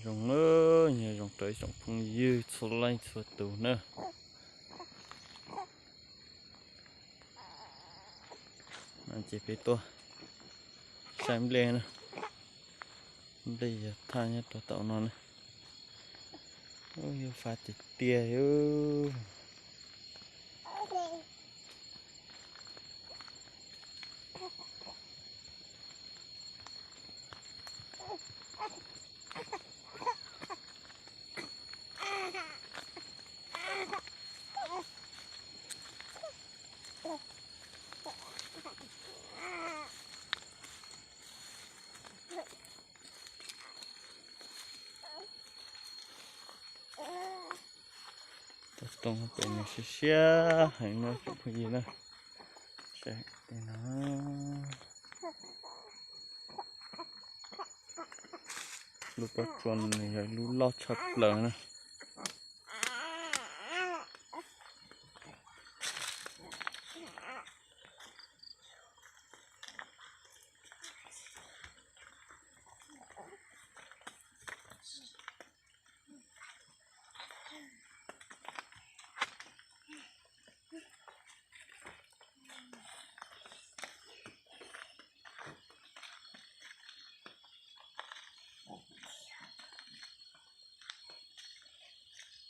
Zoo, nyob zoo rau ib tsoom phooj ywg txhua leej txhua tus na. No ces peb tuaj saib nplej na. Nplej yog thaj nyob rau tom no na. Ub, yuav fav tiag tiag. Toj roob pem no siab siab heev no tsoom phooj ywg na. Saib no, lub pob tsuas no yog lub loj tshaj plaws na.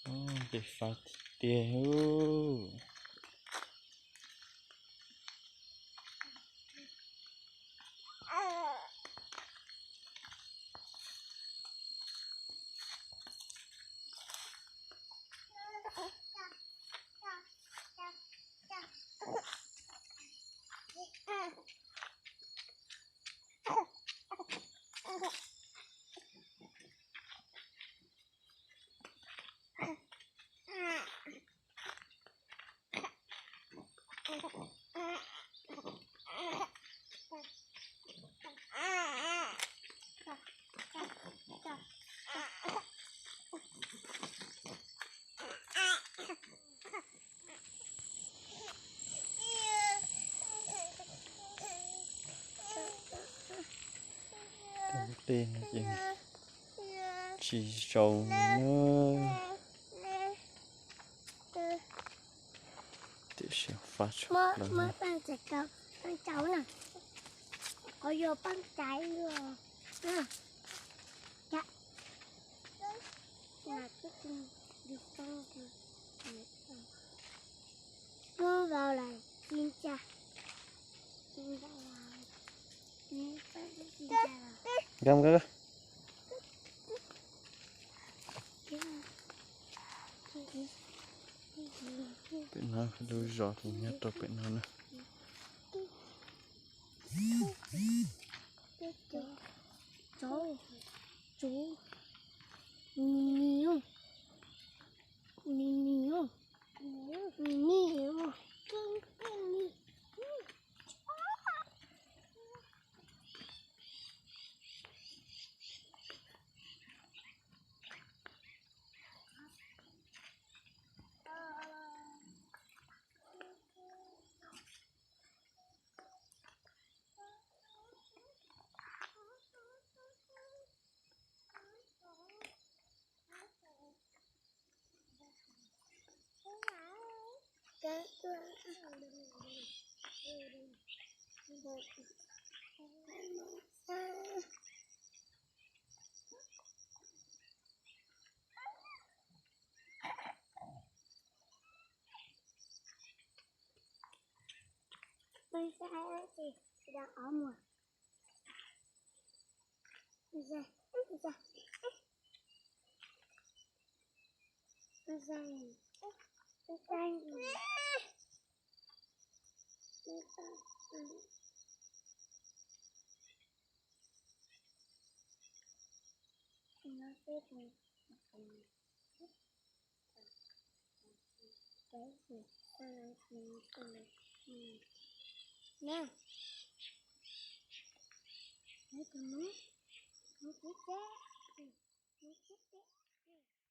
Ub, nplej fav tiag tiag. Tej no ces tsis zoo na. Tiam sis fav tshaj plaws. Qhov yog pab caiv. Nkag, nkag. Pem no lub zos nyob rau pem no na.